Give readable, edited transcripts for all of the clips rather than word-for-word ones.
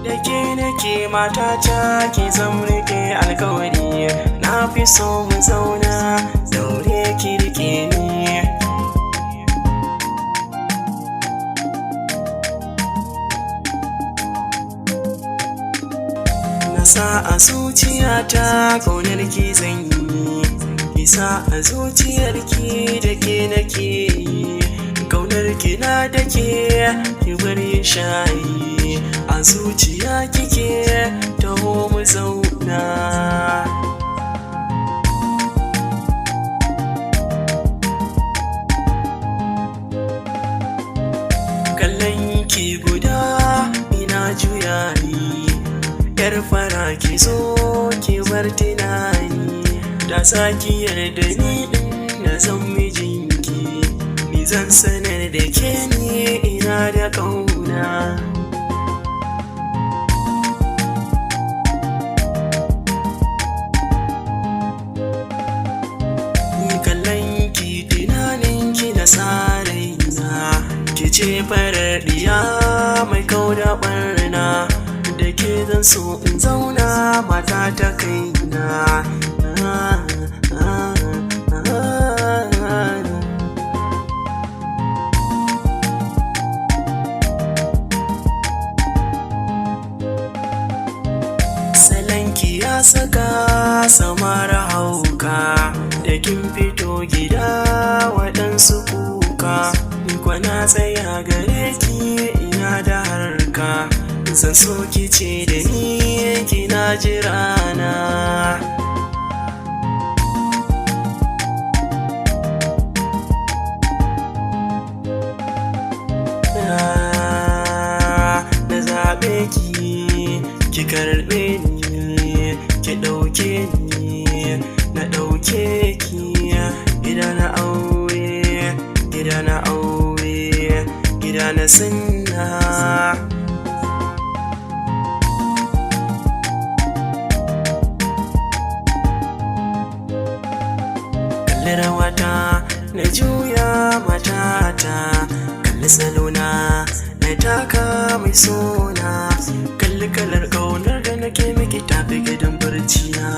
Da ke nake, matata, ki zam rike alkawari. Na fi so mu zauna, daure ki rike ni. Na sa a zuciyata ƙaunar ki zan yi, ki sa a zuciyar ki da ke nake yi. Ƙaunar ki na da ke, ki bari shayi. A zuciya kike, taho mu zauna. Kallon ki guda ina juya ni, yar fara, ki zo ki bar tunani. Da saki yarda ni din na zan mijinki, ni zan sanar da ke ni ina da kauna. Ni kallon ki, tunanin ki na sa raina. Ki ce farar diya mai kau da barna. Da ke zan so in zauna, mata ta kaina. Salanki ya saka samara hauka, da kin fito gida waɗansu kuka. Ni kwana tsaya gare ki, ina da harka. Zan so ki ce da ni kina jirana. Na zaɓe ki, ki karɓe ni, ki ɗauke ni, na ɗauke ki. Gida na aure, gida na aure, gida na sunna. Kalli rawata na juya, matata. Kalli salona na taka, mai sona. Kalli kalar ƙaunar da nake miki, tafi gidan barci na.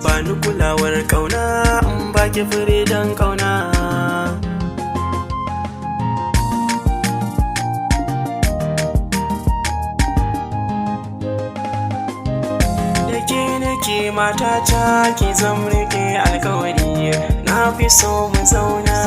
Ba ni kulawar ƙauna in baki fure don ƙauna. Da ke nake, matata, ki zam rike alkawari. Na fi so mu zauna.